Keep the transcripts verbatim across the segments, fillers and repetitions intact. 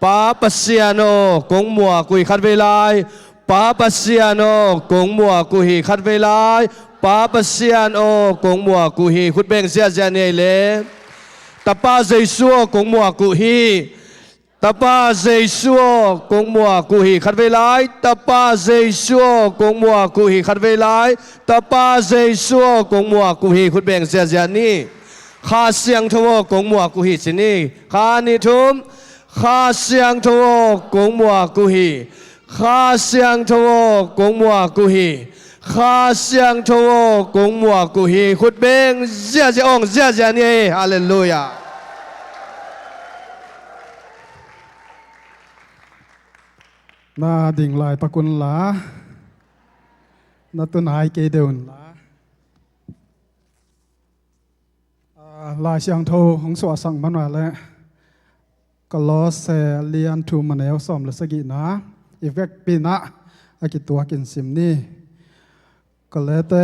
Pa Pasian aw, kong muak uh hi khatvei lai. Pa Pasian aw, kong muak uh hi khatvei lai. Pa Pasian aw, kong muak uh hi. Khut beng ziahziah ni ei le. Tapa Jesu aw, kong muak uh hi. Tapa Jesu aw, kong muak uh hi khatvei lai. Tapa Jesu aw, kong muak uh hi khatvei lai. Tapa Jesu aw, kong muak uh hi. Khut beng ziahziah ni. Kha Siangtho aw, kong muak uh hi ci ni. Kha nih thum. Kha Siangtho aw, kong muak uh hi. Kha Siangtho aw, kong muak uh hi. Kha Siangtho aw, kong muak uh hi. Khut beng ziahziah, awng ziahziah ni ei. Halleluiah. Na ding lai pak un la. Na tu nai kei deuh un la. Ah, Lai Siangtho hong suahsak man uh leh Kolose lian thum a neu sawm le sagihna i vekpi-in ah a kituakin sim ni. Kolose,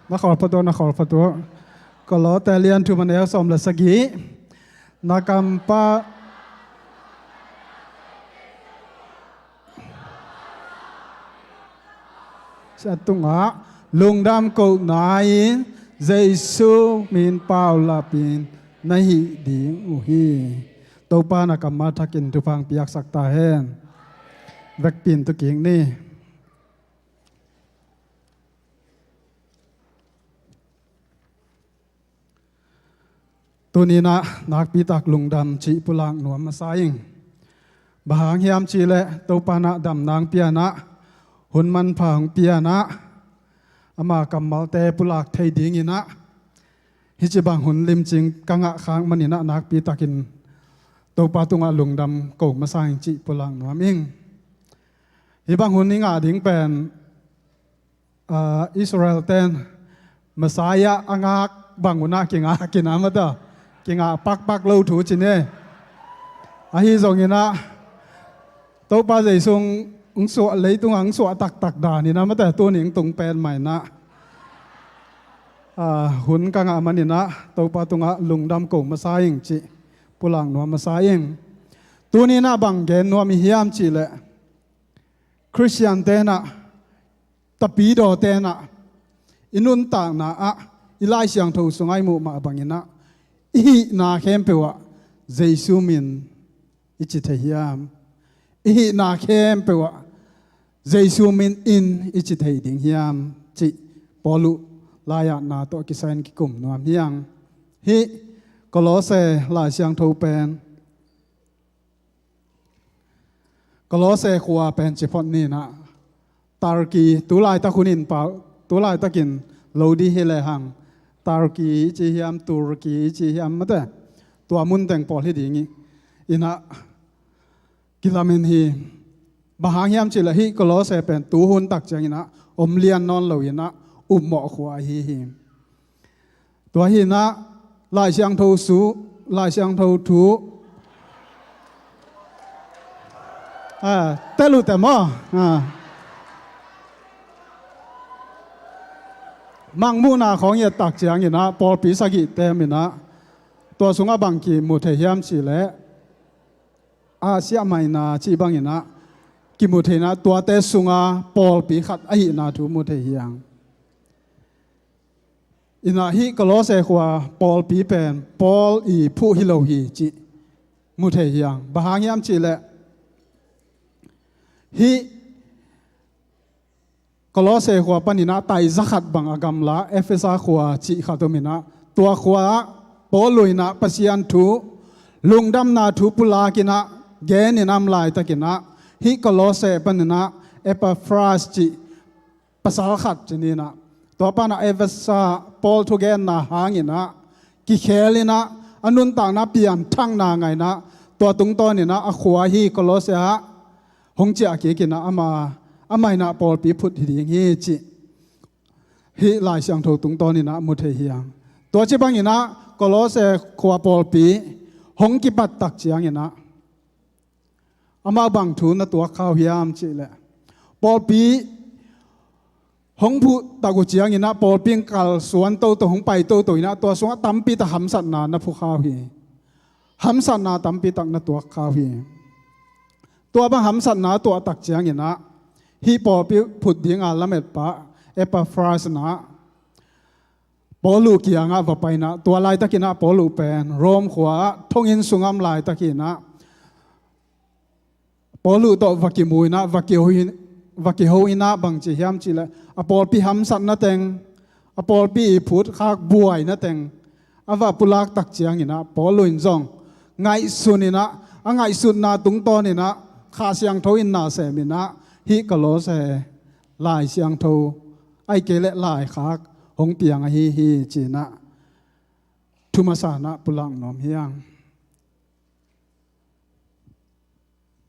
na khawl phot uh, na khawl phot uh. Kolose lian thum a neu sawm le sagih. Na kampa sia tungah lungdam kohna in Jesu min paulapin na hih ding uh hi. Topa na kammal thakin thupha piaksak ta hen. Vekpi-in tu kik ni. Tuni-in ah nakpi tak lungdam cih pulak nuam masa ing. Bang hang hiam cih leh Topa in ah damna hong pia-in ah, hun manpha hong pia-in ah, ama kammalte pulak thei dingin ah, hih ci bang hun limcing ka ngah khak manin ah nakpi takin Topa tungah lungdam ko masa ing cih pulak nuam ing. Hih bang hun i ngah ding pen, ah, Israel ten Messiah a ngak bang un ah kingak in ah, mate, kingak pakpak lo thu ci ni. Ahi zongin ah Topa Jesu hong suah, leitungah hong suah taktak danin ah, mate, tuni hong tung pen mah in ah, ah, hun ka ngah manin ah Topa tungah lungdam ko masa ing cih pulak nuam masa ing. Tuni-in ah bang gen nuam i hiam cih leh, Khristian ten ah, tapidawte in ah, i nuntakna ah, i Lai Siangtho sungah i muh mah bangin ah, i hihna khempeuh ah Jesu min i ci thei hiam? I hihna khempeuh ah Jesu min in i ci thei ding hiam cih Paul' laiatna tawh kisai-in kikum nuam hi hang. Hih Kolose Lai Siangtho pen, Kolose khua pen ci phot ni in ah, Turkey, tu laitak hun in pau, tu laitakin lo ding hi lehang, Turkey i ci hiam, Turkey i ci hiam, mate, tua mun teng pawl hi ding hi. In ah kilamen hi. Bang hang hiam cih leh hih Kolose pen tuhun tak ciangin ah om lian nawn lo in ah, upmawh khua ahi hi. Tua hi in ah, Lai Siangtho su, Lai Siangtho thu, ah, tel uh teh maw? Ah. Mangmuhna khawng i et tak ciangin ah, pawlpi sagih tem in ah, tua sungah bang kimu thei hiam cih leh, Asia Minor cih bangin ah kimu thei in ah, tuate sungah pawlpi khat ahihna thu mu thei hi hang. In ah hih Kolose khua pawlpi pen Paul' phuh hi lo hi cih mu thei hi hang. Bang hang hiam cih leh, hih Kolose khua panin ah tai za khat bang a gamla Efesa khua cih khat om in ah, tua khua ah Paul in ah Pasian thu, lungdamna thu pulak in ah, gen in ah om laitakin ah, hih Kolose panin ah Epaphras cih pasal khat ci ni in ah, tua pan ah Efesa Paul thugenna hangin ah kikhel in ah, a nuntakna pianthakna ngah in ah, tua tungtawnin ah a khua hih Kolose ah hong ciah kik in ah, ama, amah in ah pawlpi phut hi ding hi cih hih Lai Siangtho tungtawnin ah mu thei hi hang. Tua ci bangin ah Kolose khua pawlpi hong kipat tak ciangin ah, amau bang thu na tuak kha uh hiam cih leh, pawlpi hong phuh tak uh ciangin ah, pawlpi hong kalsuan toto, hong pai toto in ah, tua sungah tampi tak hamsatna na phu kha uh hi. Hamsatna tampi tak na tuak kha uh hi. Tua bang hamsatna tuah tak ciangin ah, hih pawlpi phut dinga lametpa Epafras in ah Paul uh kiangah va pai in ah, tua laitakin ah Paul uh pen Rome khua ah thonginn sungah om laitakin ah Paul uh tawh va kimu in ah, va kiho in, va kiho in ah, bang ci hiam cih leh, a pawlpi hamsatna teng, a pawlpi i phutkhak buaina teng a va pulak tak ciangin ah, Paul uh in zong ngaihsun in ah, a ngaihsutna tungtawn in ah, Kha Siangtho in na sem in ah, hih Kolose Lai Siangtho, ahih kei leh laikhak hong piang ahi hi, ci in ah thu masa in ah pulak nuam hi hang.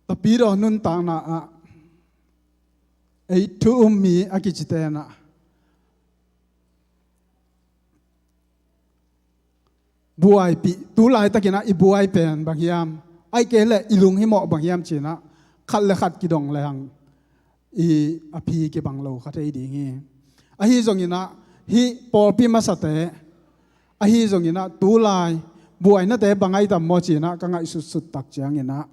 Tapidaw nuntakna ah ei thu um mi a kicite in ah buaipih, tu laitakin ah i buai pen bang hiam, ahih kei leh i lunghimawh bang hiam ci in ah khat le khat kidong lehang i a phi kibang lo kha thei ding hi. Ahi zongin ah hih pawlpi masate, ahi zongin ah tu lai buainate bang ahi tam maw ci in ah ka ngaihsutsut tak ciangin ah,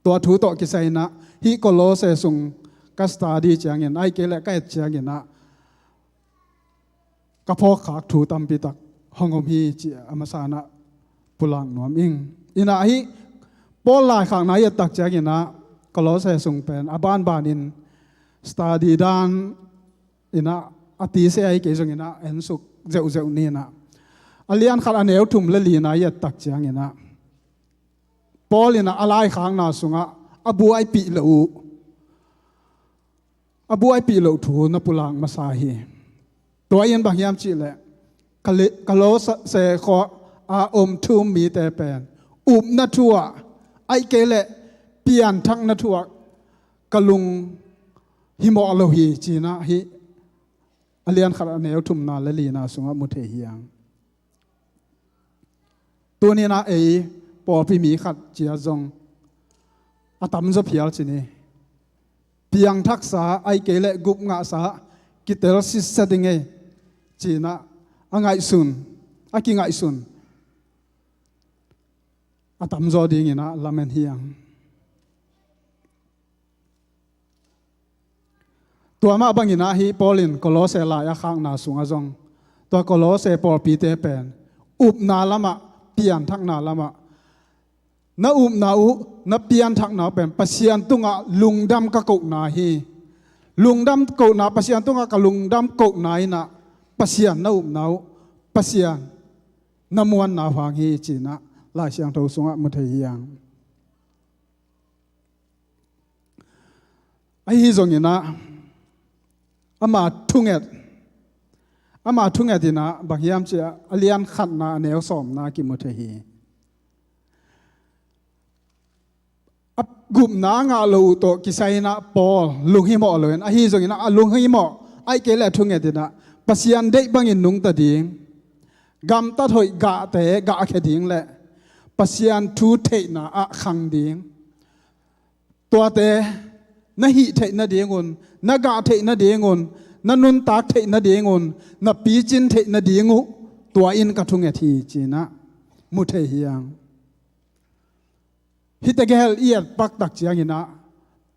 tua thu tawh kisai in ah hih Kolose sung ka study ciangin, ahih kei leh ka et ciangin ah ka phawkkhak thu tampi tak hong om hi, ci a masa in ah pulak nuam ing. In ah hih Paul laikhakna i et tak ciangin ah Kolose sung pen a banbanin study dan in ah a tise ahih kei zongin ah ensuk zeuhzeuh ni in ah, a lian khat a neu thum le lina i et tak ciangin ah Paul in ah a laikhakna sungah a buaipih loh uh, a buaipih loh thu na pulak masa hi. Tua in bang hiam cih leh, Kali-, Kolose khua a om thu um mite pen upna thu ah, ahih kei leh pianthakna thu ah ka lunghimawh lo hi, ci in ah hih a lian khat a neu thumna le lina sungah mu thei hi hang. Tuni in ah ei pawlpi mi khat ciat zong a tamzaw phial ci ni. Piangthaksa, ahih kei leh gupngahsa kitel sitset ding ei, ci in ah a ngaihsun, a kingaihsun a tamzaw dingin ah lamen hi hang. Tua mah bangin ah hih Paul in Kolose lai a khakna sungah zong, tua Kolose pawlpite pen upna lamah, pianthakna lamah, na upna uh, na pianthakna uh pen Pasian tungah lungdam ka kohna hi. Lungdam kohna, Pasian tungah ka lungdam kohna in ah Pasian na upna uh, Pasian na muanna uh hang hi, ci in ah Lai Siangtho sungah mu thei hi hang. Ahi zongin ah ama thunget, ama thunget in ah bang hiam cih leh a lian khatna a neu sawmna kimu thei hi. A gupna a ngah loh uh tawh kisai in ah Paul lunghimawh lo in, ahi zongin ah a lunghimawh, ahih kei leh a thunget in ah Pasian deih bangin nungta ding, gamtat hoih gahte gahkhia ding le Pasian thu theihna ah khang ding, tuate na hih theih nadingun, na gah theih nadingun, na nuntak theih nadingun, na picin theih nading uh, tua in ka thunget hi, ci in ah mu thei hi hang. Hihte gel i et pak tak ciangin ah,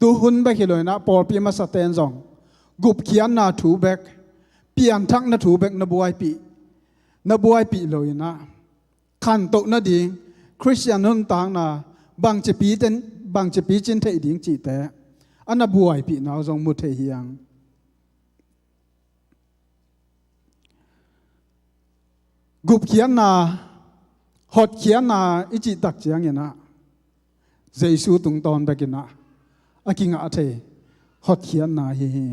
tu hun bek hi lo in ah pawlpi masate'n zong gupkhiatna thu bek, pianthakna thu bek na buaipih, na buaipih lo in ah, khantoh nading, Khristian nuntakna bangci picin, bangci picin theih ding cihte a na buaipihna uh zong mu thei hi hang. Gupkhiatna, hotkhiatna i cih tak ciangin ah, Jesu tungtawn bek in ah a kingah thei hotkhiatna hi hi.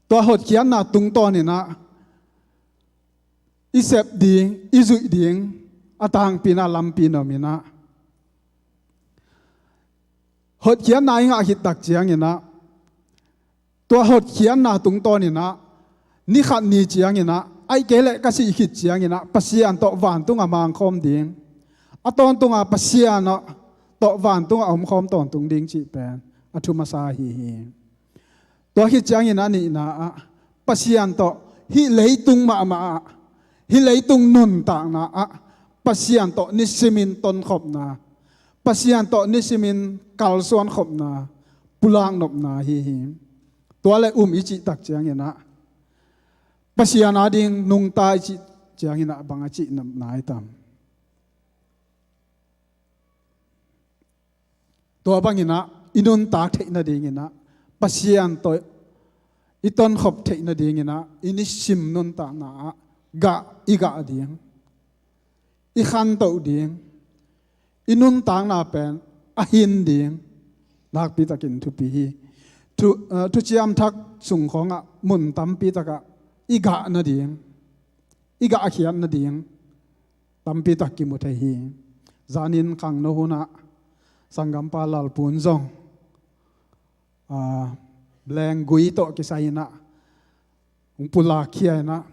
Tua hotkhiatna tungtawn in ah i sep ding, i zuih ding a tangpi in ah lampi na om in ah, hotkhiatna i ngah khit tak ciangin ah, tua hotkhiatna tungtawn in ah, ni khat ni ciangin ah, ahih kei leh ka sih khit ciangin ah, Pasian tawh vantung a mangkhawm ding, a tawntung a Pasian tawh vantung a omkhawm tawntung ding cih pen a thu masa ahi hi. Tua khit ciangin a nihna ah, Pasian tawh hih leitung mahmah ah, hih leitung nuntakna ah Pasian tawh nisimin tonkhopna, Pasian tawh nisimin kalsuan khopna, pulak nopna hi hi. Tua le um i cih tak cianginah Pasian ading nungta i cih cianginah bang a cih nopna i tam? Tua banginah i nuntak theih nadinginah Pasian tawh i tonkhop theih nadinginah i nisim nuntakna ah gah i gah ding, i khantoh ding, i nuntakna pen a hin ding nakpitakin thupi hi. Thu, eh, thuciam thak sung khawngah mun tampi takah i gah nading, i gah khiat nading tampi tak kimu thei hi. Zanin khangno hunah sanggampa Lalpun zong, ah, lenggui tawh kisai inah hong pulak khia inah,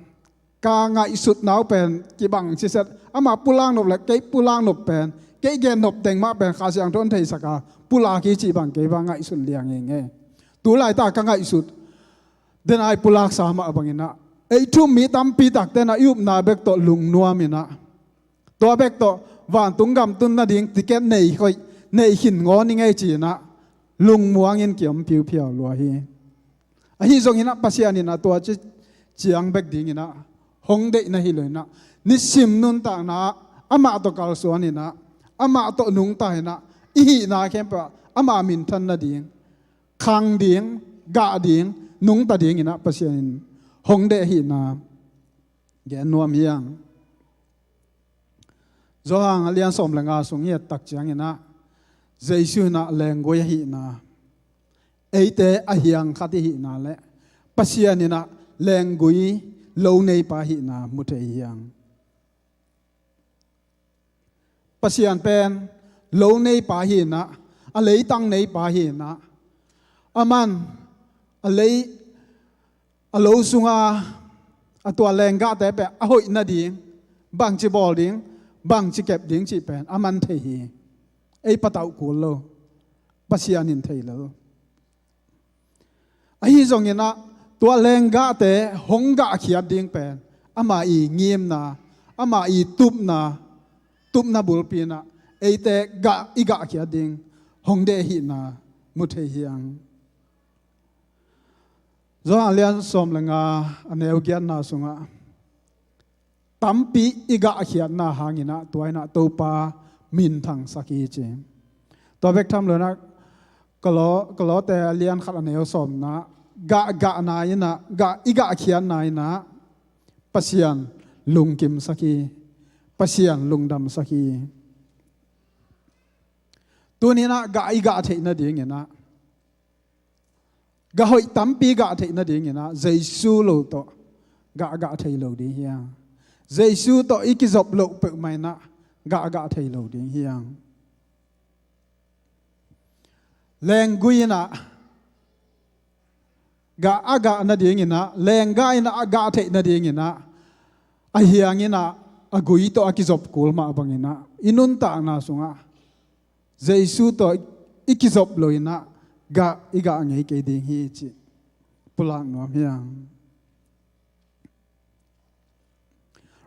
ka ngaihsutna uh pen kibang siset, amah pulak nop le kei pulak nop pen, kei gen nop teng mah pen Kha Siangtho in theisak a, pulak hi cih bang kei bang ngaihsun liang ing e. Tulaitak ka ngaihsut, den ai pulaksa mah banginah ei thu um mi tampi takte na i upna bek tawh lungnuam inah, tua bek tawh vantung gam tun nading ticket nei hoih, nei khin ngaw ni ngei ci inah lungmuangin kiom phiuphiau lua hi. Ahi zonginah Pasian inah tua ci ciang bek dinginah hong deih na hi lo inah, nisim nuntakna ah amah tawh kalsuan inah, amah tawh nungta inah, i hihna khempeuh ah ama minthan nading, khang ding, gah ding, nungta dinginah Pasian in hong deih ahihna gen nuam hi hang. Johan a lian sawm le nga sung i et tak cianginah Jesu inah lenggui ahihna, eite a hiang khat ihihna le Pasian inah lenggui lo neipa ahihna mu thei hi hang. Pasian pen lo neipa hi inah, a leitang neipa hi inah, aman a lei, a lo sunga a tua lenggahte pen a hoih nading, bangci bawl ding, bangci kep ding cih pen aman thei hi. Ei patauh kul lo, Pasian in thei lo. Ahi zonginah tua lenggahte hong gahkhiat ding pen ama i ngimna, ama i tupna, tupna bulpi inah eite gah, i gahkhiat ding hong deih ahihna mu thei hi hang. Johan a lian sawm le nga a neu giatna sungah tampi i gahkhiatna hanginah tua inah Topa minthangsak hi ci. Tua bek tham lo inah Kolo-, Kolote a lian khat a neu sawmna, gahgahna inah, gah, i gahkhiatna inah Pasian lungkimsak hi, Pasian lungdamsak hi. Tuninah gah i gah theih nadinginah, gah hoih tampi gah theih nadinginah Jesu lo tawh gah, gah thei lo ding hi hang. Jesu tawh i kizop loh peuhmah inah gah, gah thei lo ding hi hang. Lenggui inah gah a gah nadinginah, lenggah inah a gah theih nadinginah a hiang inah a gui tawh a kizop kul mah banginah i nuntakna sungah Jesu tawh i kizop lo inah gah, i gah ngei kei ding hi cih pulak nuam hi hang.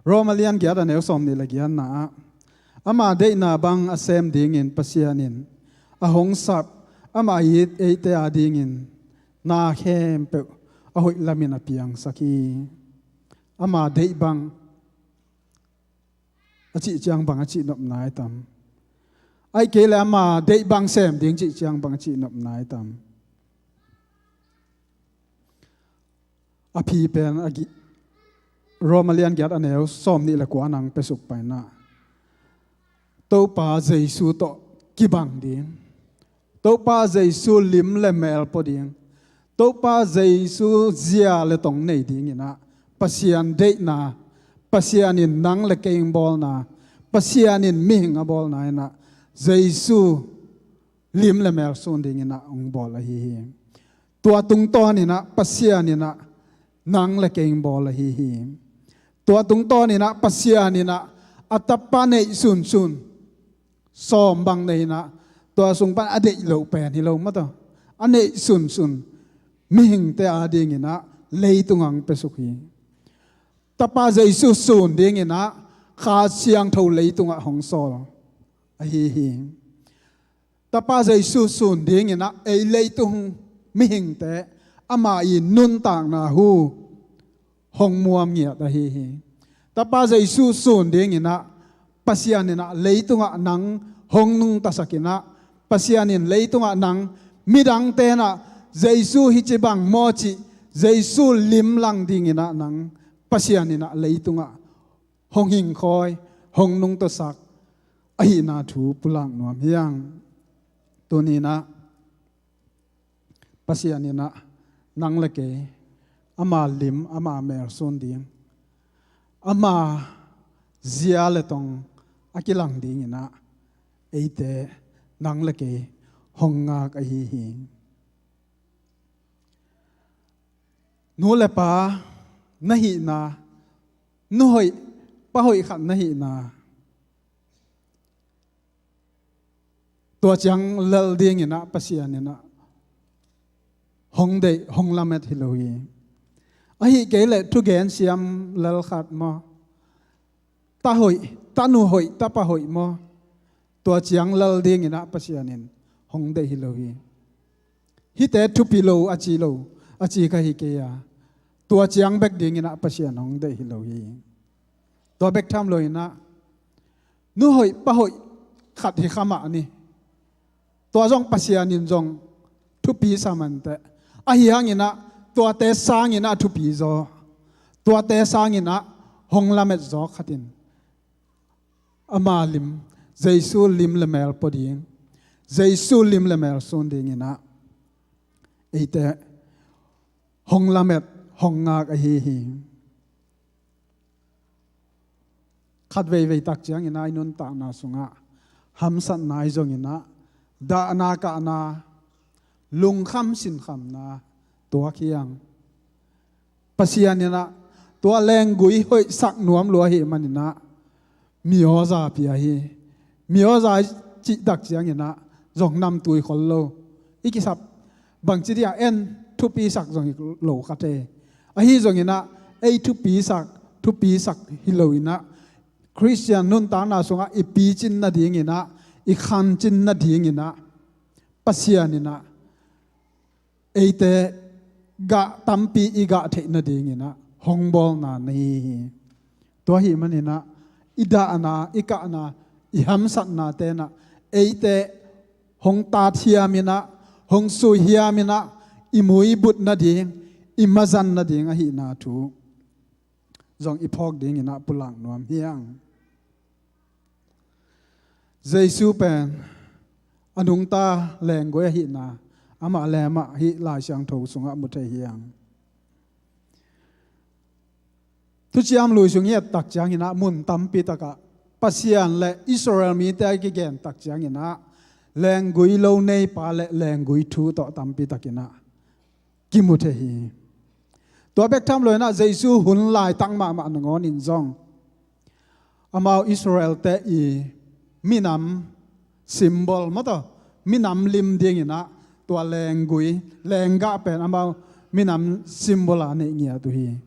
Rom a lian giat a neu sawm nih le giatna ah, ama deihna bang a sem dingin Pasian in a hong sap ama it eite adingin na khempeuh a hoih lamin a piangsak hi. Ama deih bang a cih ciang bang a cih nopna i tam? Ahih kei le ama deih bang sem ding cih ciang bang a cih nopna i tam? A phi pen a gi-, Rom a lian giat a neu sawm nih le kua nang pesuk paina, Topa Jesu tawh kibang ding, Topa Jesu lim le mel pua ding, Topa Jesu zia le tong nei dinginah Pasian deihna, Pasian in nang le kei hong bawlna, Pasian in mihing a bawlna inah Jesu lim le mel sun dinginah hong bawl ahi hi. Tua tungtawninah Pasian inah nang le kei hong bawl ahi hi. Tua tungtawninah Pasian inah a tapa neih sunsun, sawm bang nei inah tua sung pan a deih loh pen hi lo mataw, a neih sunsun mihingte adinginah leitung hong pesuk hi. Tapa Jesu sun dinginah Kha Siangtho leitungah hong sawl ahi hi. Tapa Jesu sun dinginah ei leitung mihingte ama i nuntakna hu hong muam ngiat ahi hi. Tapa Jesu sun dinginah Pasian inah leitungah nang hong nungtasakinah, Pasian in leitungah nang, midangte inah Jesu hi ci bang maw cih Jesu limlang dinginah nang Pasian inah leitungah hong hingkhawi, hong nungtasak ahihna thu pulak nuam hi hang. Tuninah Pasian inah nang le kei ama lim, ama mel sun ding, ama zia le tong a kilang dinginah eite nang le kei hong ngak ahi hi. Nu le pa na hihna, nu hoih pa hoih khat na hihna, tua ciang lel dinginah Pasian inah hong deih, hong lamet hi lo hi. Ahi kei leh thugen siam lel khat maw, ta hoih, tanu hoih, tapa hoih maw, tua ciang lel dinginah Pasian in hong deih hi lo hi. Hihte thupi lo a ci lo, a ci kha hi kei a, tua ciang bek dinginah Pasian hong deih hi lo hi. Tua bek tham loinah nu hoih pa hoih khat hi kha mah ni. Tua zong Pasian in zong thupi sa manteh, ahi hanginah tuate sanginah thupi zaw, tuate sanginah hong lamet zaw khatin ama lim, Jesu lim le mel pua ding, Jesu lim le mel sun dinginah eite hong lamet, hong ngak ahi hi. Khat veivei tak cianginah i nuntakna sungah hamsatna i zonginah, dahna kahna, lungkham sinkhamna tuak hi hang. Pasian inah tua lenggui hoihsak nuam lua ahih maninah mi awza pia hi. Mi awza i cihtak cianginah zong namtui khol lo. I kisap bangci dia en thupisak zong hi lo kha thei. Ahi zonginah ei thupisak, thupisak hi loinah Khristian nuntakna sungah i picin nadinginah, i khancin nadinginah Pasian inah eite gah tampi i gah theih nadinginah hong bawlna na hi hi. Tua ahih maninah i dahna, i kahna, i hamsatna tenah eite hong tathiaminah, hong suihiaminah i muibut nading, i mazan nading ahihna thu zong i phawk dinginah pulak nuam hi hang. Jesu pen a nungta lenggui ahihna amah le amah hih Lai Siangtho sungah mu thei hi hang. Thuciam Lui sung i ettak cianginah mun tampi takah Pasian le Israel mite a kigentak cianginah lenggui lo neipa le lenggui thu tawh tampi takinah kimu thei hi. Tua bek tham loinah Jesu hun laitak mahmah nangawnin zong amau Israel-te i minam symbol maw taw, minam lim dinginah tua lenggui, lenggah pen amau minam symbol a neih ngiat uh hi.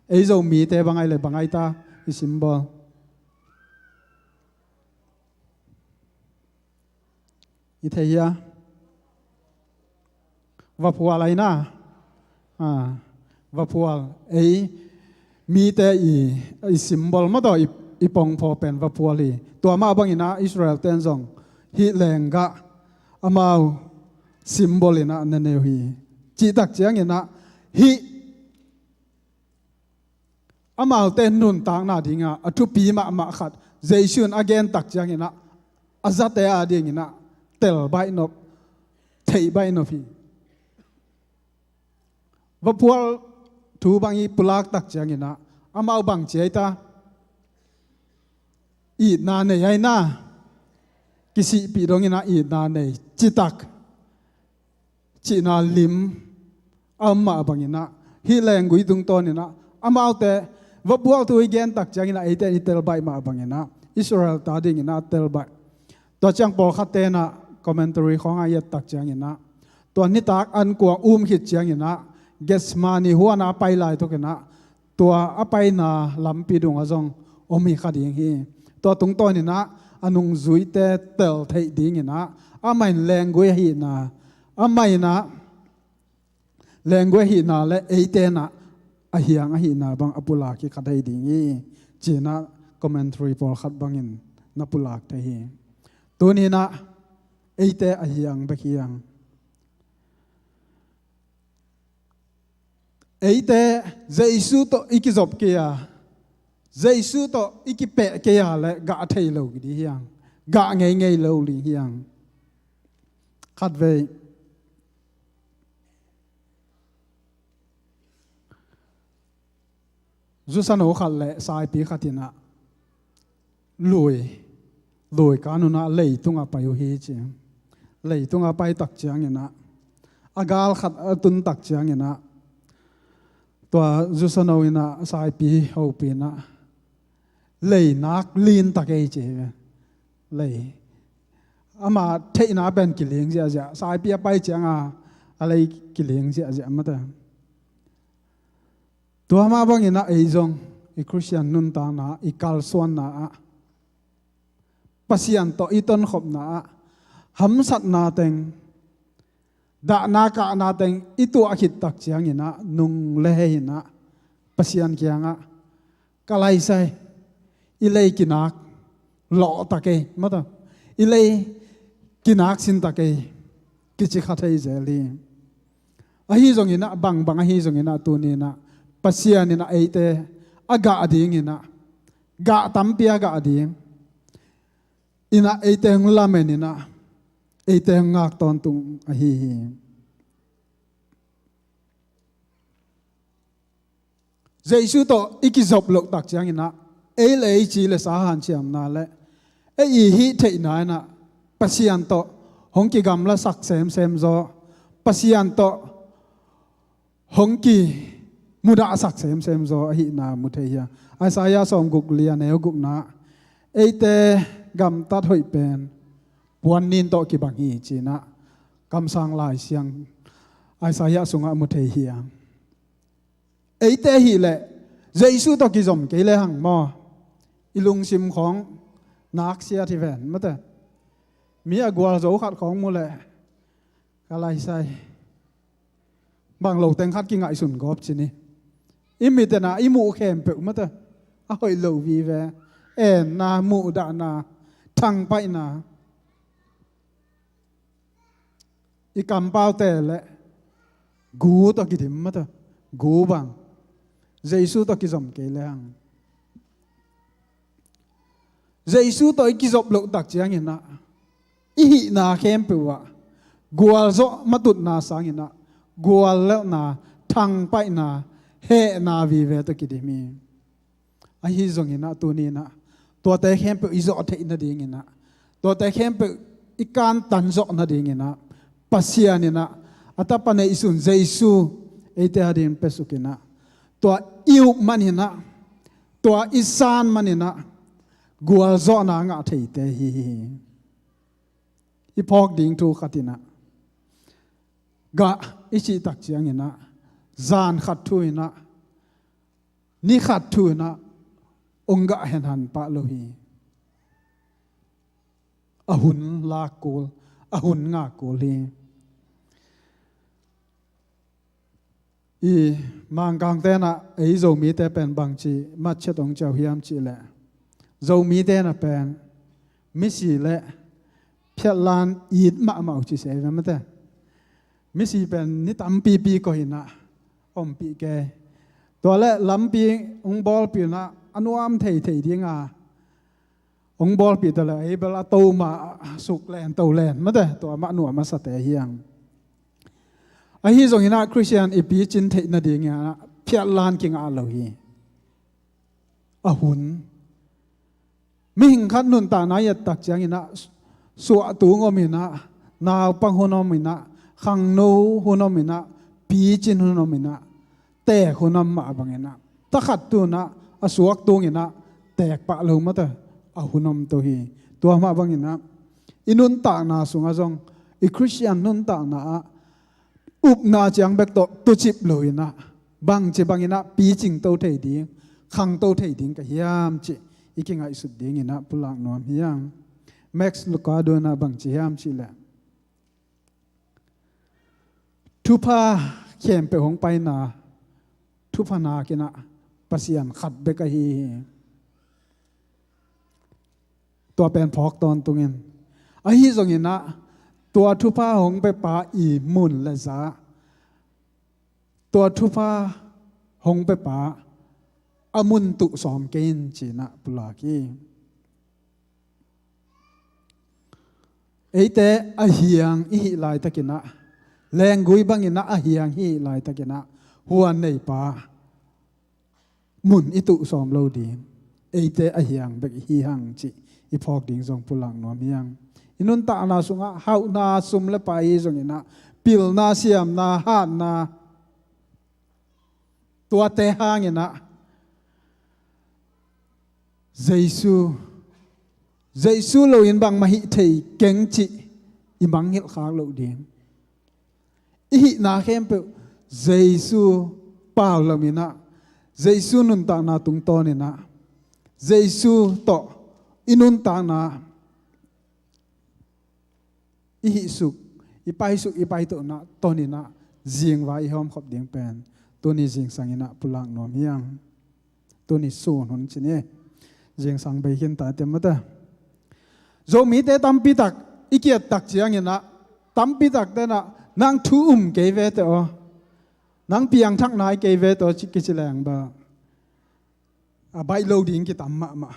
Ei Zomite bang ai le bang ai ta i symbol? I thei hia? Vaphual aina. Ah, vaphual. Ei mite i, i symbol maw taw, i, i pongphaw pen vaphual hi. Tua mah banginah Israel ten zong hih lenggah amau symbol inah na nei uh hi. Cihtak cianginah hih amaute nuntakna dinga a thupi mahmah khat Jesu in a gentak cianginah a zate a dinginah tel baih nop, theih baih nop hi. Vaphual thu bang i pulaktak cianginah amau bang ci ai ta? Itna nei aina, kisihpih donginah itna nei citak cihna lim a om mah banginah hih lenggui tungtawninah amaute vaphual thu i gentak cianginah eite in i tel baih mah banginah Israel ta dinginah a tel baih. Tua ciang pawlkhat tenah commentary khawngah i ettak cianginah tua nitak an kuang um khit cianginah Gethsemane huanah a pai laitukinah tua a paina lampi dungah zong om hi kha ding hi. Tua tungtawninah a nungzuite tel theih dinginah amah in lenggui ahihna, amah inah lenggui ahihna le eite inah a hiang ahihna bang a pulak hi kha thei ding hi, cinah commentary pawlkhat bangin na pulak thei hi. Tuninah eite a hiang bek hiang. Eite Jesu tawh i kizop kei a, Jesu tawh i kipeh kei a le gah thei lo ding hiang, gah ngeingei lo ding hiang. Khatvei zusano khat le saipi khat inah lui, lui kan unah leitungah pai uh hi ci. Leitungah pai tak cianginah a gal khat a tun tak cianginah tua zusano inah saipi hopih inah leinak lin tak ei ci hi ve. Lei ama theihna pen kiling ziahziah, saipi a pai cianga a lei kiling ziahziah mate. Tua mah banginah ei zong i Khristian nuntakna ah, i kalsuanna ah, Pasian tawh i tonkhopna ah hamsatna teng, dahna kahna teng i tuah khit tak cianginah nung le hei inah Pasian kiangah ka laisai, i lei kinak lawh tak ei mata, i lei kinak sin tak ei kici kha thei zel hi. Ahi zonginah bangbang ahi zonginah tuninah Pasian inah eite a gah dinginah gah tampi a gah ding inah eite hong lameninah eite hong ngak tawntung ahi hi. Jesu tawh i kizop loh tak cianginah ei le ei ci le sa hanciamna le ei i hih theihna inah Pasian tawh hong kigamlasak semsem zaw, Pasian tawh hong kimudahsak semsem zaw ahihna mu thei hi a. Isaiah sawmguk li a neu gukna, eite gamtat hoih pen puan nin tawh kibang hi cinah kamsang Lai Siang Isaiah sungah mu thei hi a. Eite hih leh Jesu tawh kizom kei le hang maw, i lungsim khawng naksiat hi ven mate. Mi a gualzo khat khawng mu leh ka laisai, bang lo teng khat kingaihsun gawp ci ni. I mit inah i muh khempeuh mate a hoih lo vive. Enna, muhdahna, thangpaihna, i kampaute le gu tawh kidim mata, gu bang. Jesu tawh kizom kei le hang, Jesu tawh i kizop loh tak cianginah i hihna khempeuh ah gualzawh matutna sanginah guallelhna, thangpaihna, hehna vive tawh kidim hi. Ahi zonginah tuninah tuate khempeuh i zawh theih nadinginah, tuate khempeuh i kantan zawh nadinginah Pasian inah a tapa neihsun Jesu eite ading pesukinah, tua i up maninah, tua i san maninah gualzawhna ngah theite hi hi. I phawk ding thu khatinah gah i cih tak cianginah zan khat thu inah, ni khat thu inah ong gah henhan pah lo hi. A hun lak kul, a hun ngak kul hi. I Mangkangte inah ei Zomite pen bangci matchet ong ciau hiam cih leh, Zomite inah pen misi le phiatlan it mahmah uh ci se ve mate. Misi pen ni tampipi koihinah ompih kei. Tua le lampi hong bawlpih unah a nuam theithei dinga hong bawlpih ta le ei bel a to mah suk len to len mate, tua mah nuam a sate hiang. Ahi zonginah Khristian i picin theih nadinginah phiatlan kingah lo hi. A hun, mihing khat nuntakna i et tak cianginah suahtung om inah, naupang hun om inah, khangno hun om inah, picin hun om inah, teek hun om mah banginah, takhat tunah a suak tunginah teek pah lo mata a hun om to hi. Tua mah banginah i nuntakna sungah zong, i Khristian nuntakna ah upna ciang bek tawh tucip lo inah bangci banginah picing to thei ding, khang to thei ding ka hiam cih i kingaihsut dinginah pulak nuam hiang. Max Lucado in ah bang ci hiam cih leh, thupha khempeuh hong paina thupha nakin ah Pasian khat bek ahi hi. Tua pen phawk tawntungin, ahi zongin ah tua thupha hong pepa i mun le za, tua thupha hong pepa a mun tuh sawm kei in ci-in ah pulak hi. Eite a hiang i hih laitakin ah, lenggui bangin ah a hiang i hih laitakin ah, huan neipa mun i tuh sawm lo ding, eite a hiang bek i hi hang cih i phawk ding zong pulak nuam hi hang. I nuntakna sungah hauhna, sum le pai hi zongin ah, pilna, siamna, hatna, tuate hangin ah Jesu, Jesu loin bangmah hih thei keng cih i mangngilh khak loh ding. I hihna khempeuh Jesu pau lamin ah, Jesu nuntakna tungtawnin ah, Jesu tawh i nuntakna, i hihsuk, i paisuk, i paitohna tonin ah zingvai i hawmkhop ding pen tuni zingsangin ah pulak nuam hi hang. Tuni sun hun ci ni. Zingsang bei khin ta te mate. Zomite tampi tak i kiat tak ciangin ah, tampi tak ten ah, "Nang thu um kei ve teh aw, nang piangthak nai kei ve teh aw," ci, kici leng bel a baih lo ding kitam mahmah.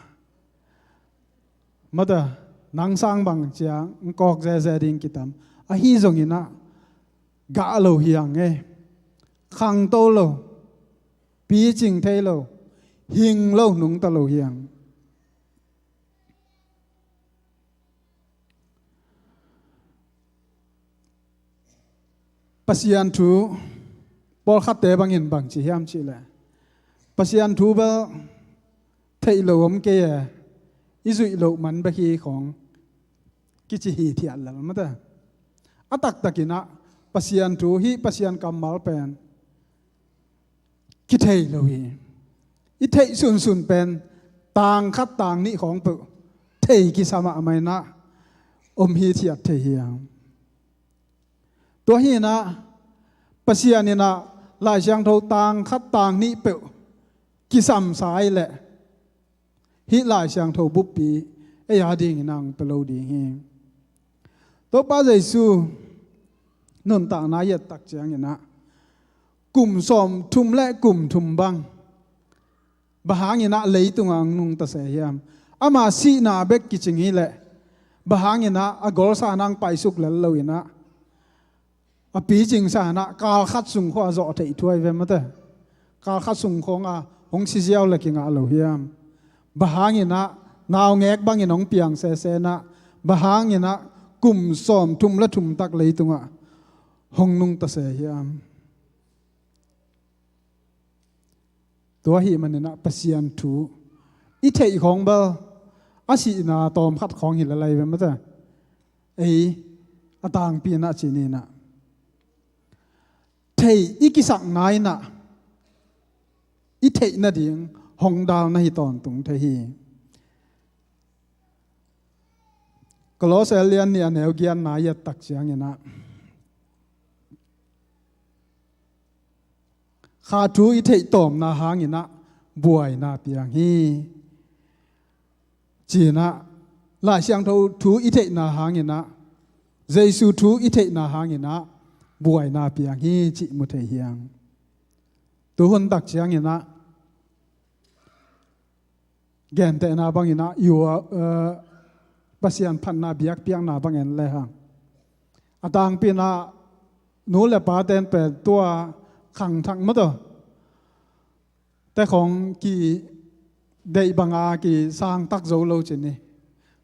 Mate, nang sang bang ciang kawk zeze ding kitam. Ahi zongin ah gah lo hi hang e. Khangto lo, picing thei lo, hing lo, nungta lo hi hang. Pasian thu, pawlkhatte bangin bang ci hiam cih leh, Pasian thu bel theih lo om kei e, i zuih loh man bek hi khawng kici hithiat lel mate. A taktakin ah Pasian thu, hih Pasian kammal pen kithei lo hi. I theih sunsun pen tang khat tang nih khawng peuh thei kisa mahmah in ah om hithiat thei hi hang. Tua hi in ah Pasian in ah Lai Siangtho tang khat tang nih peuh kisamsa ahih leh, hih Lai Siangtho buppi ei a dingin ah hong pia lo ding hi. Topa Jesu nuntakna i et tak ciangin ah, kum sawmthum le kum thum bang, bang hangin ah leitungah hong nungta se hiam? Ama sihna bek kicing hi leh, bang hangin ah a golsa in ah hong paisuk lel lo in ah, a picingsa in ah kal khat sung khawng a zawh theih thuai ve mate. Kal khat sung khawng a hong si ziau le kingah lo hiam? Bang hangin ah naungek bangin hong piang sese in ah, bang hangin ah kum sawmthum le thum tak leitungah hong nungta se hiam? Tua ahih manin ah Pasian thu i theih khawng bel a sihna tawmkhat khawng hi lel lai ve mate. Ei a tangpi in ah ci ni in ah, theih i kisakna in ah i theih nading hong dal na hi tawntung thei hi. Kolose lian nih a neu giatna i et tak ciangin ah, kha thu i theih tawmna hangin ah buaina piang hi, ci-in ah, Lai Siangtho thu i theihna hangin ah, Jesu thu i theihna hangin ah buaina piang hi cih mu thei hi hang. Tu hun tak ciangin ah gentehna bangin ah, i ua, eh, Pasian phatna biakpiakna bang en le hang, a tangpi in ah nu le pate'n pen tua khangthak mate, te khawng kideih banga kisangtak zo lo ci ni.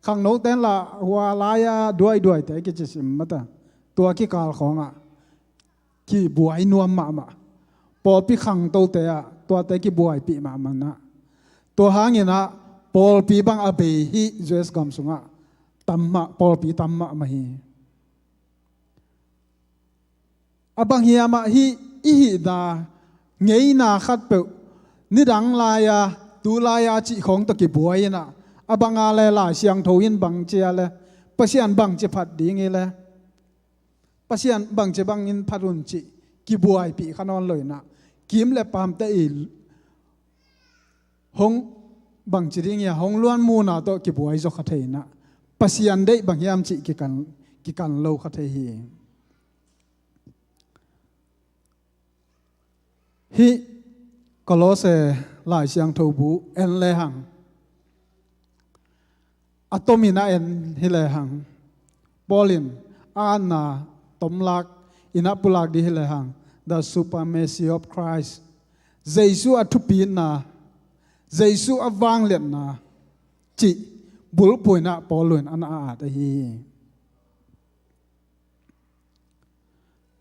Khangnote'n lah hua lai-a duaiduaite kici sim mate. Tua kikal khawngah kibuai nuam mahmah. Pawlpi khangtote ah tuate kibuaipih mahmah in ah, tua hangin ah pawlpi bang a bei hih U S gam sungah tam mah, pawlpi tam mahmah hi. A bang hiam ah hih i hihna ngeina khatpeuh, nidang lai-a, tu lai-a cih khawng tawh kibuai in ah, a banga le Lai Siangtho in bang ci a le, Pasian bangci phat ding hi le, Pasian bangci bangin phat un cih kibuaipih kha nawn lo inah, kim le pamte i hong bangci ding hi a, hong luan muna tawh kibuai zaw kha thei inah, Pasian deih bang hiam cih kikan, kikan lo kha thei hi. Hih Kolose Lai Siangtho bu en lehang, a tomin a en hi lehang, Paul in a atna tomlak inah pulak dih hi lehang, the supremacy of Christ, Jesu a thupitna, Jesu a vangliatna cih bulphuh inah Paul in a na at ahi hi.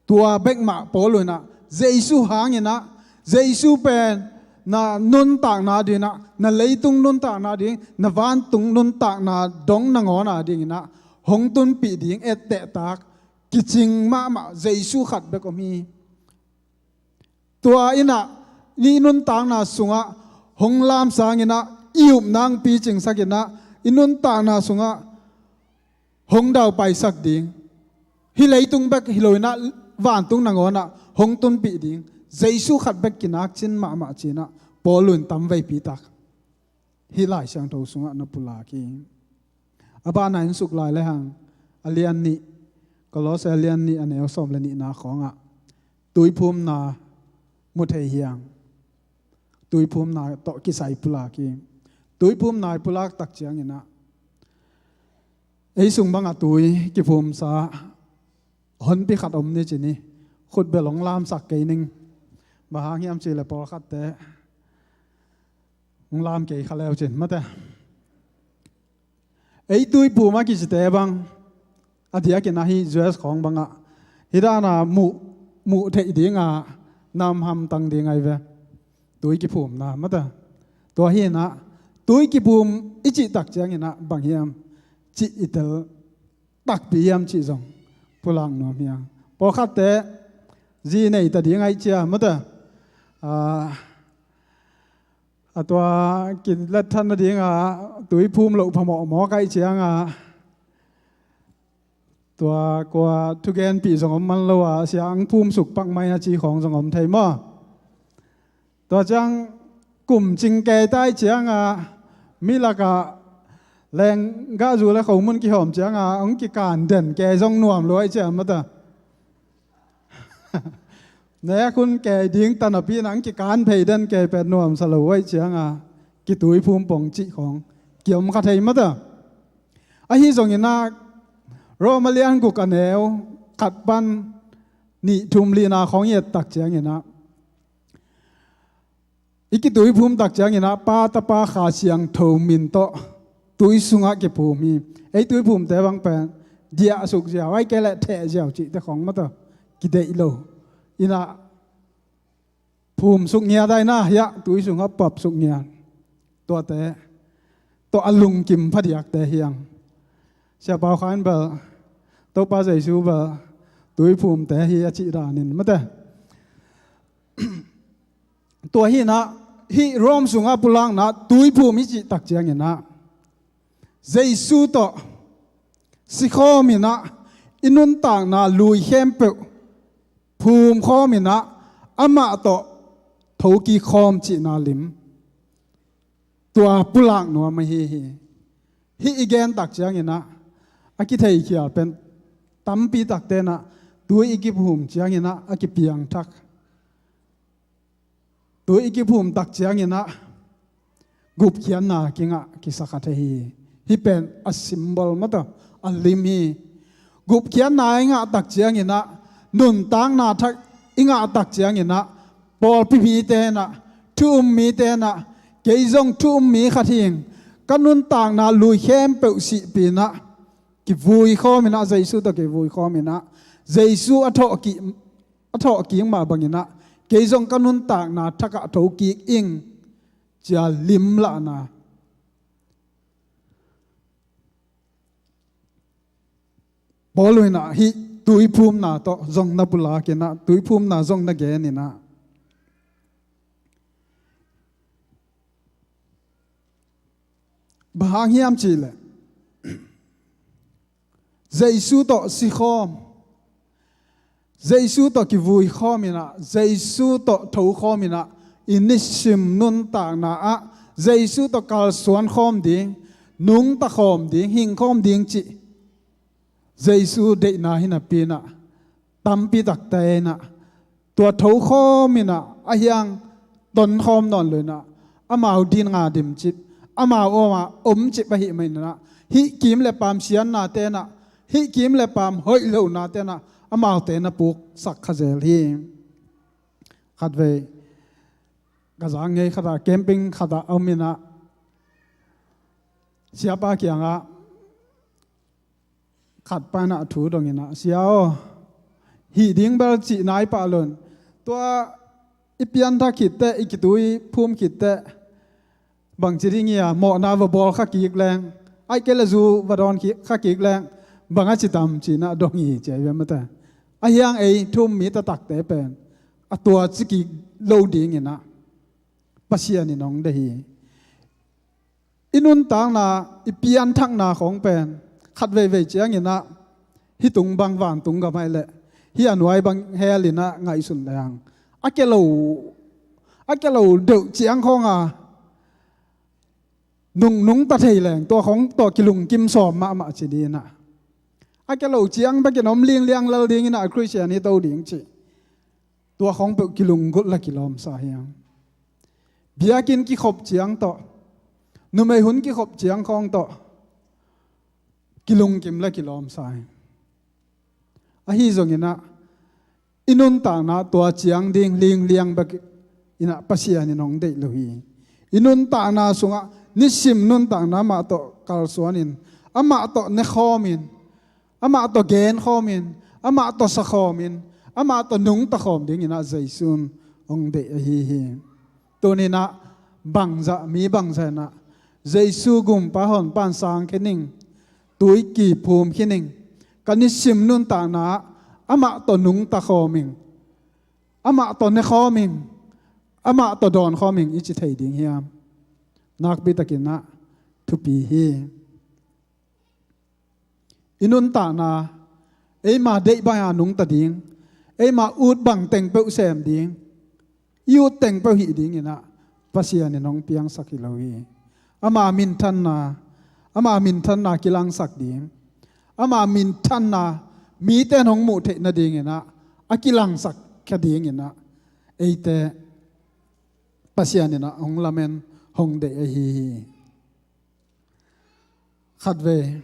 Tua bek mah Paul inah Jesu hanginah, Jesu pen na nuntakna dinginah, na leitung nuntakna ding, na vantung nuntakna dong nangawn a dinginah hong tunpih ding ettehtak kicing mahmah Jesu khat bek om hi. Tua inah i nuntakna sungah hong lamsanginah, i upna hong picingsakinah, i nuntakna sungah hong daupaisak ding, hih leitung bek hi lo inah vantung nangawnah hong tunpih ding Jesu khat bek kinakcin mahmah cinah Paul in tamveipi tak hih Lai Siangtho sungah na pulak hi. A banah en suk lai lehang, a lian nih, Kolose a lian nih a neu sawm le nihna khawngah tuiphumna mu thei hiang. Tuiphumna tawh kisai pulak hi. Tuiphumna i pulak tak cianginah ei sung bangah tui kiphumsa honpi khat om ni ci ni, khutbel hong lamsak kei ning. Bang hang hiam cih leh pawlkhatte hong lam kei kha leu cin mate. Ei tuiphum a kicite bang a diakin ahi U S khawng bangah hih dana muh, muh theih dinga nam hamtang ding ahi ve. Tui kiphumna mate. Tua hinah tui kiphum i cih tak cianginah bang hiam cih i tel takpi hiam cih zong pulak nuam hiang. Pawlkhatte zi nei ta ding ahi cia mate. A, a tua kilet than nadinga tuiphum loh phamawhmawh ahi cianga tua kua thugenpih zong om man lo a, sia ang phum suk pak mai na ci khawng zong om thei maw? Tua ciang kum cing kei tai cianga mi lakah lenggahzu le khomun kihawm cianga hong kikan den kei zong nuam lo ahi ciang mata. Nek hun kei ding tanapi na ang kikan phei den kei pet nuamsa lo ahi cianga kituiphum pong cih khawng kiom kha thei mata. Ahi zonginah Rom a lian guk a neu khat pan nih thum lina khawng i et tak cianginah i kituiphum tak cianginah Pa, Tapa, Kha Siangtho min tawh tui sungah kiphum hi. Ei tuiphumte bang pen diah suk ziau ai kei leh theh ziau cihte khawng mata kideih lo inah phum suk ngiat ai na hiah tui sungah pap suk ngiat. Tuate tawh a lungkim phadiakte hiang. Sia Pau Khan bel Topa Jesu bel tuiphumte hi a cih danin mate. Tua hinah hih Rom sungah pulakna tuiphum i cih tak cianginah Jesu tawh sikhawminah i nuntakna lui khempeuh phumkhawminah amah tawh thokik khawm cihna lim. Tua pulak nuam ahi hi. Hih i gen tak cianginah a kitheikhial pen tampi taktenah tui i kiphum cianginah a kipiangthak. Tui i kiphum tak cianginah gupkhiatna kingah kisakha thei hi. Hih pen a symbol mata a lim hi. Gupkhiatna i ngah tak cianginah nuntakna thak i ngah tak cianginah pawlpi mitenah thu um mitenah kei zong thu um mi khat hing ka nuntakna lui khempeuh sihpinah kivui khawminah Jesu tawh kivui khawminah Jesu a thawhkik a thawhkik mah banginah kei zong ka nuntakna thakah thokik ing cia limlahna. Paul inah hih tuiphumna tawh zong na pulakinah tuiphumna zong na geninah bang hang hiam cihleh Jesu tawh sikhawm, Jesu tawh kivuikhawm inah, Jesu tawh thokhawm inah, i nisim nuntakna ah Jesu tawh kalsuankhawm ding, nungtakhawm ding, hingkhawm ding cih Jesu deihna hi napi inah, tampi takte inah tua thokhawm inah, a hiang tonkhawm nawn lo inah, amau dinga dimcip, amau omah omcip ahih man inah, hih kim le paam siannate inah, hih kim le paam hoih lonate inah, amaute na puksak kha zel hi. Khatvei ka zang ngei khatah, camping khatah a om inah, siapa kiangah khat pa inah thu dong inah, "Sia aw, hih ding bel cih nai pah lo in, tua i pianthak khit teh, i kitui phum khit teh, bangci ding hi a, mawhna va bawl kha kik leng, ahih kei leh zu va dawn kha kik leng, bang a ci tam?" ci inah dong hi ci a hi ve mate. A hiang ei thu-um mi taktakte pen a tua ci kik lo ding inah Pasian in hong deih hi. I nuntakna, i pianthakna khawng pen khat veivei ciang inah, hih tung bang vantung gam ahih leh hih a nuai bang hell inah ngaihsun leng, a kia lo, a kia lo deuh ciang khawng a nung, nungta thei leng, tua khawng tawh kilungkim sawm mahmah ci ding inah, a kia lo ciang bekin om lingliang lel ding inah, Khristian hi to ding cih, tua khawng peuh kilunggulh le kilawmsa hi hang. Biakinn kikhop ciang tawh, numei hun kikhop ciang khawng tawh kilungkim le kilawmsa hi. Ahi zong inah, i nuntakna tua ciang ding lingliang bek inah Pasian in hong deih lo hi. I nuntakna sungah nisim nuntakna amah tawh kalsuan in, amah tawh nekhawm in, amah tawh genkhawm in, amah tawh sakhawm in, amah tawh nungtakhawm ding inah Jesu in hong deih ahi hi. Tuni inah bangzah, mi bangzah inah Jesu gumpa honpa in sang khin ing, tuiki phum khin ing, ka nisim nuntakna ah amah tawh nungtakhawm ing, amah tawh nekhawm ing, amah tawh dawnkhawm ing i ci thei ding hiam? Nakpi takin ah thupi hi. I nuntakna, eima deih banga nungta ding, eima ut bang teng peuh sem ding, i ut teng peuh hih ding inah Pasian in hong piangsak hi lo hi. Ama minthanna, ama minthanna kilangsak ding, ama minthanna mite in hong muh theih nading inah a kilangsak kha ding inah eite Pasian inah hong lamen, hong deih ahi hi. Khatvei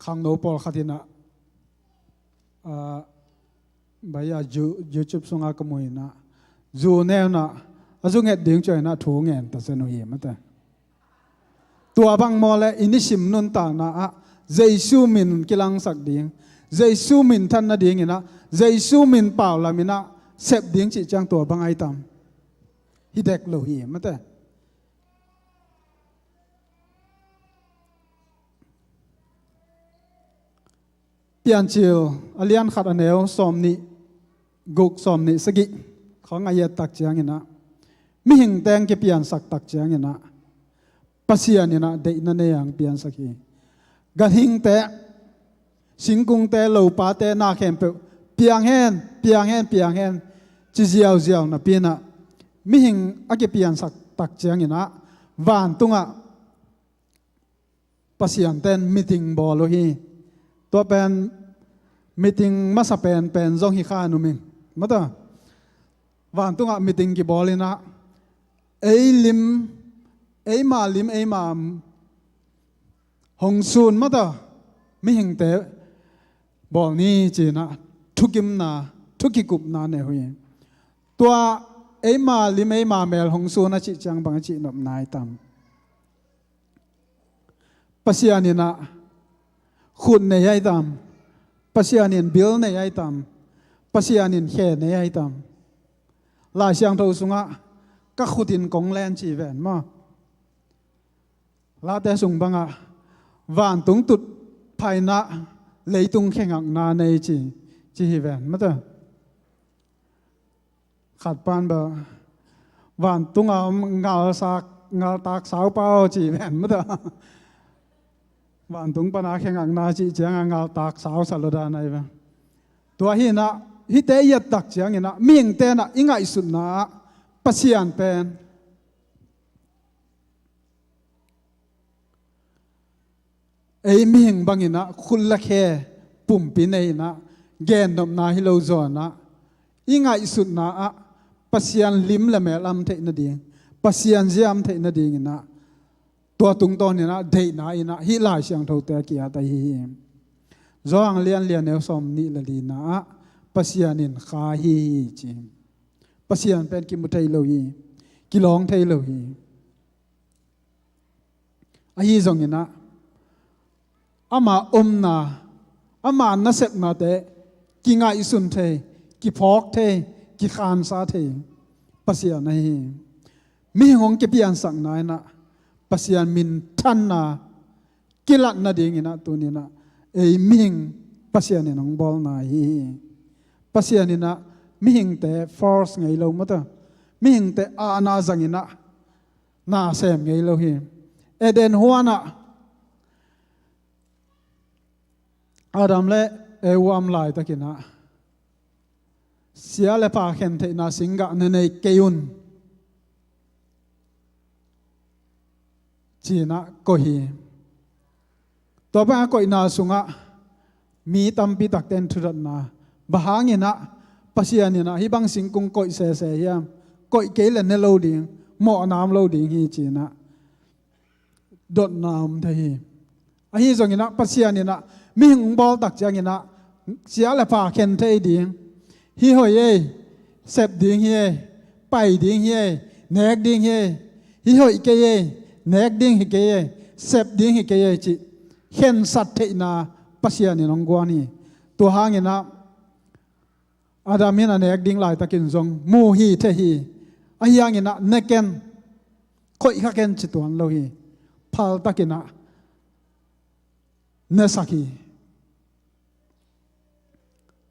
khangno pawlkhat inah, ah, bai a Ju-, YouTube sungah ka mu inah, zu neu inah, a zu nget ding ciang inah thu ngen ta zen uh hi mate. Tua bang maw leh i nisim nuntakna ah Jesu min kilangsak ding, Jesu minthan nading inah, Jesu min paulam inah sep ding cih ciang tua bang ai tam? Hi dek lo hi mate. Piancil a lian khat a neu sawmnih guk, sawmnih sagih khawng a i et tak ciang inah, mihing teng kipiansak tak ciang inah Pasian inah deihna nei a hong piansak hi. Ganhingte, singkungte, lopate, na khempeuh piang hen, piang hen, piang hen ci ziauziau napi inah, mihing a kipiansak tak ciang inah vantungah Pasian ten meeting bawl uh hi. Tua pen meeting masa pen pen zong hi kha nuam ing. Mata, vantungah meeting kibawl inah, ei lim, eima lim, eima hong sun mata, mihingte bawl ni ci inah thukimna, thukikupna nei uh hi. Tua eima lim, eima mel hong sun a cih ciang bang a cihnopna ai tam? Pasian inah khut nei ai tam? Pasian in bil nei ai tam? Pasian in khe nei ai tam? Lai Siangtho sungah ka khut in kong len ci ven maw? Late sung bangah vantung tut phaina, leitung khengakna nei ci, ci hi ven mata. Khat pan bel vantunga om ngalsak ngaltak saupa aw ci ven mata. Vantung pana khengakna cih cianga ngaltak sau sa lo dan ahi ve. Tua hinah hihte i ettak cianginah mihingte inah i ngaihsutna ah Pasian pen ei mihing banginah khut le khe pumpi nei inah gennopna hi lo zawnah i ngaihsutna ah Pasian lim le mel am theih nading, Pasian zia am theih nadinginah tua tungtawninah deihna inah hih Lai Siangthote a ki-at ahi hi. Johan lianlian neu sawm nih le lina ah Pasian in kha ahi hi ci. Pasian pen kimu thei lo hi, kilawng thei lo hi. Ahi zonginah ama omna, ama nasepnate kingaihsun thei, kiphawk thei, kikhansa thei Pasian ahi hi. Mihing hong kipiansakna inah Pasian minthanna kilat nadinginah tuninah ei mihing Pasian in hong bawlna ahi hi. Pasian inah mihingte force ngei lo mata, mihingte ahna zanginah na sem ngei lo hi. Eden huanah Adam le Eva om laitakinah sia le pha khen theihna singgah na nei kei un cinah koih hi. Tua bangah koihna sungah mi tampi takte in thudotna, bang hanginah Pasian inah hih bang singkung koih sese hiam, koih kei le ne lo ding, mawhna om lo ding hi cinah dotna om thei hi. Ahi zonginah Pasian inah mihing hong bawltak cianginah sia le pha khen thei ding, hih hoih ei, sep ding hi ei, pai ding hi ei, nek ding hi ei, hih hoih kei ei, nek ding hi kei ei, sep ding hi kei ei cih khensat theihna Pasian in hong guan hi. Tua hanginah Adam in a nek ding laitakin zong mu hi thei hi. Ahi hanginah ne ken, khoih kha ken ci tuan lo hi. Phaltakinah nesak hi.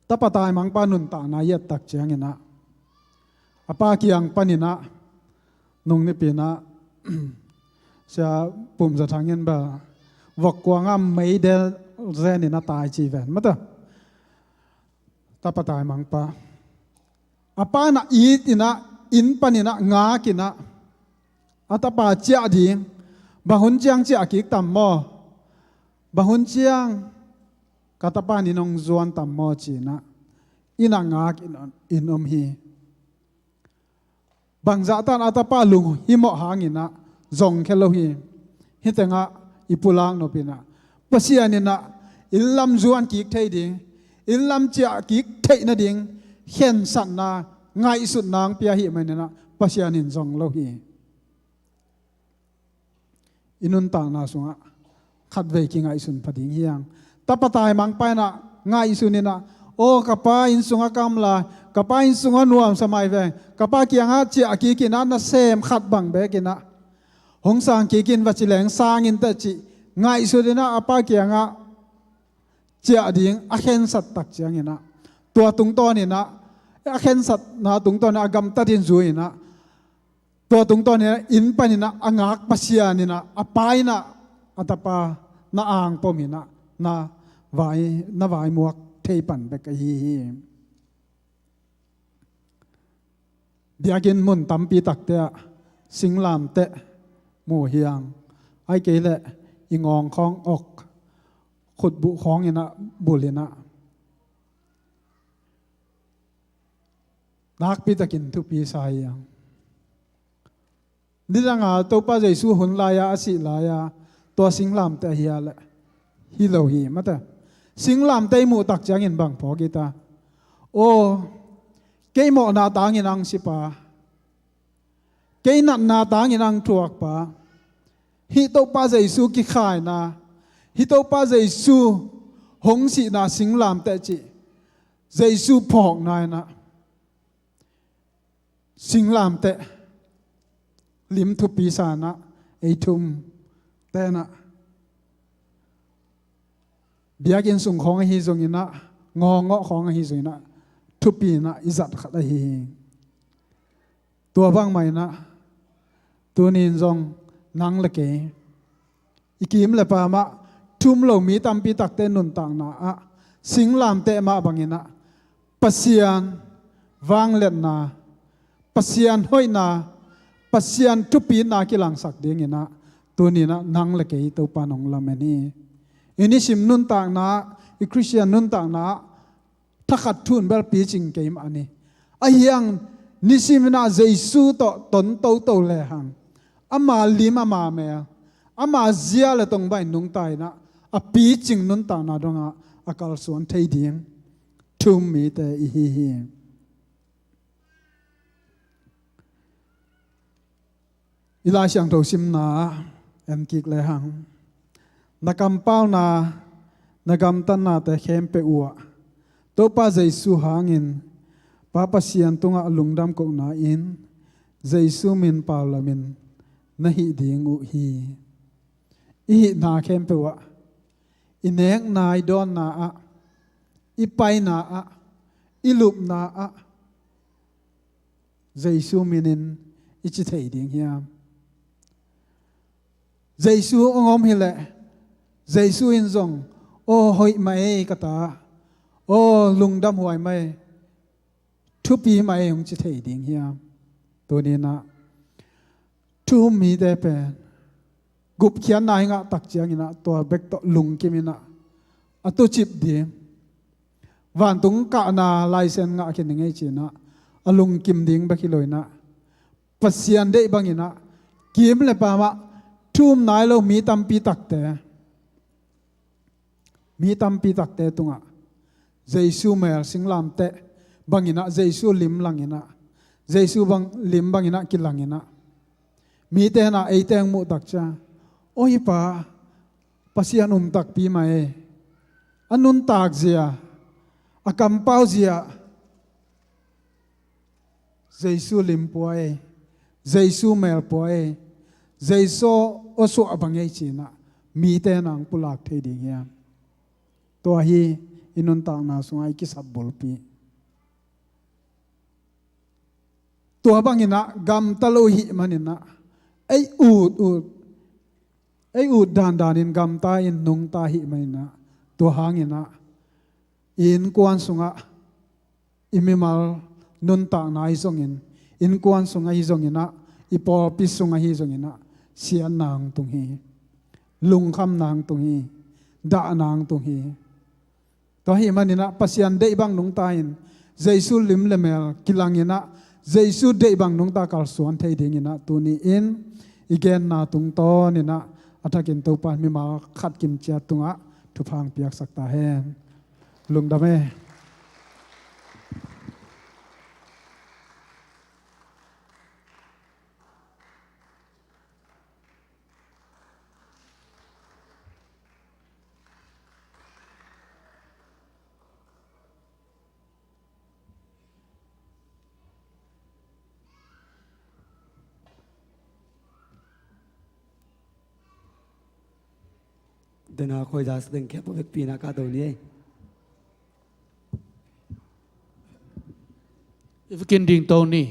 Tapa taimangpa nuntakna i ettak cianginah a pa kiang paninah nung nipinah sia Pum Za Thang in bel vok kuangah meidel zeninah tai ci ven mata. Tapa taimangpa a pa inah it inah inn paninah ngak inah a tapa ciah ding, bang hun ciang ciah kik tam maw, bang hun ciang ka tapa in inn hong zuan tam maw cinah innah ngak in, in om hi. Bangzahtan a tapa lunghimawh hanginah zongkhia lo hi. Hih tengah i pulak nopinah Pasian inah inn lam zuan kik thei ding, inn lam ciah kik theih nading khensatna, ngaihsutna hong pia ahih maninah Pasian in zong lo hi. I nuntakna sungah khatvei kingaihsun pha ding hiang. Tapa taimangpa inah ngaihsun inah, aw ka pa inn sungah ka om lai, ka pa inn sungah nuamsa mai veng, ka pa kiangah ciah kikinah nasem khat bang bekinah hong sang kikin va ci leng sang inteh cih ngaihsun inah a pa kiangah ciah ding a khensat tak cianginah tua tungtawninah a khensatna tungtawninah a gamtatin zui inah tua tungtawninah inn paninah a ngak Pasian inah a pa inah a tapa na angpom inah na vai, na vaimuak thei pan bek ahi hi. Biakinn mun tampi takte ah singlamteh mu hiang, ahih kei leh i ngawng khawng ok khutbuh khawng inah bul inah nakpitakin thupi sa hiang. Nidanga Topa Jesu hun lai-a a sih lai-a tua singlamteh ahi a leh hi lo hi mate. Singlamteh i muhtak ciangin bang phawk i ta? Aw, kei mawhna tangin ang sipa, kei natna tangin ang thuakpa, hih Topa Jesu kikhaina, hih Topa Jesu hong sihna singlamteh cih Jesu phawkna inah singlamteh lim thupi sa inah ei thum tenah biakinn sung khawng ahi zonginah ngawngawh khawng ahi zonginah thupi inah i zat khat ahi hi. Tua bangmah inah Tuni-in zong nang le kei i kim le pam ah thu-um lo mi tampi takte nuntakna ah singlamteh mah bangin ah Pasian vangliatna, Pasian hoihna, Pasian thupitna kilangsak dingin ah tuni-in ah nang le kei Topa'n hong lamen hi. I nisim nuntakna ah, i Khristian nuntakna ah thakhat thu-in bel picing kei mah ni. Ahi hang nisimin ah Jesu tawh ton toto lehang ama lim, ama mel, ama zia le tong bangin nungta in ah a picing nuntakna dongah a kalsuan thei ding thu-um mite i hi hi. I Lai Siangtho simna ah en kik lehang, na kampauna, na gamtatnate khempeuh uh ah Topa Jesu hangin Pa Pasian tungah lungdam kohna in Jesu min paulamin na hih ding uh hi. I hihna khempeuh ah, i nekna, i dawnna ah, i paina ah, i lupna ah Jesu minin i ci thei ding hiam? Jesu hong om hileh Jesu in zong, "Aw, hoih mah ei ka ta, aw, lungdam huai mah ei, thupi mah ei," hong ci thei ding hiam? Tuni-in ah thu-um mite pen gupkhiatna i ngah tak ciangin ah tua bek tawh lungkimin ah a tucip ding, vantung kahna license ngah khin ding ei ci-in ah a lungkim ding bek hi lo-in ah Pasian deih bangin ah kim le pam ah thu-um nai lo mi tampi takte, mi tampi takte tungah Jesu mel singlamteh bangin ah, Jesu lim langin ah, Jesu bang, lim bangin ah kilangin ah mite in ah eite hong muh tak ciang, "Aw, hih pa Pasian um takpi mah ei, a nuntak zia, a kampau zia, Jesu lim pua ei, Jesu mel pua ei, Jesu aw suah bang ei," ci-in ah mite in ah hong pulak thei ding hiam? Tua hi i nuntakna sungah i kisap bulpi. Tua bangin ah gamta lo i hih manin ah, ei ut ut, ei ut dandanin gamta in nungta i hih manin ah, tua hangin ah i innkuan sungah, i mimal nuntakna ahi zongin, innkuan sung ahi zongin ah, i pawlpi sung ahi zongin ah siatna hong tung hi. Lungkhamna hong tung hi. Dahna hong tung hi. Tua ahih manin ah Pasian deih bang nungta in, Jesu lim le mel kilangin ah, Jesu deih bang nungta kalsuan thei dingin ah tuni-in i genna tungtawnin ah a thakin Topa in mimal khat kim ciat tungah thupha hong piaksak ta hen. Lungdam e. Dena khoi za sa ding khia pa vekpi na ka do ni ei. If you can ding to ni.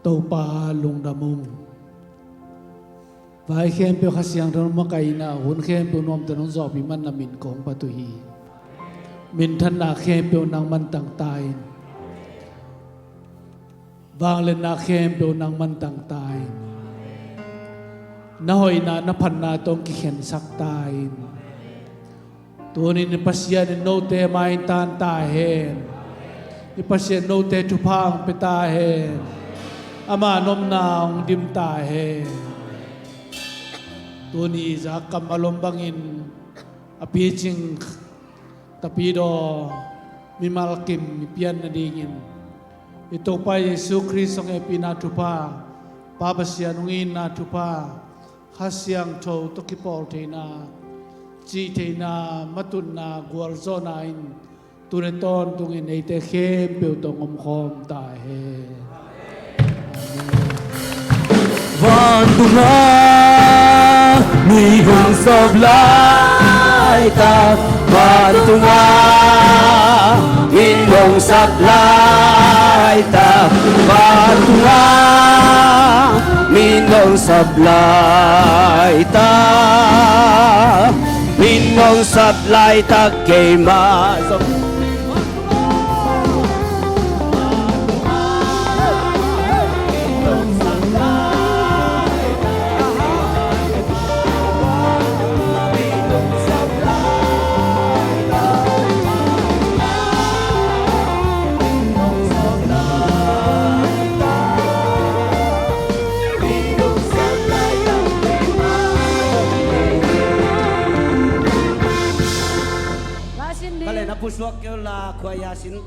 Topa lungdam ung. Vai khempeuh Kha Siangtho makaihna hun khempeuh nuamte nong zawhpih man na min kong phat uh hi. Minthanna khempeuh nang mantang ta in. Vangliatna khempeuh nang mantang ta in. Na hoihna na phatna tawh kikhensak ta in. Tunin i Pasian in note mai in taan ta hen. I Pasian note thupha hong pia ta hen. Ama nopna hong dim ta hen. Tuni zak kammal om bangin a picing tapidaw mimal kim i pian nadingin i Topa Jesu Khrist hong hehpihna thupha, Pa Pasian hong itna thupha, Kha Siangtho tawh kipawl theihna, cih theihna, matutna, gualzawhna in tu le tawntungin eite khempeuh tawh hong omkhawm ta hen. Vantungah mi hong sap laitak, vantungah min hong sap laitak, vantungah min hong sap laitak, min hong sap laitak keimah zong. Ka le na pusuak keu la khuaia sin.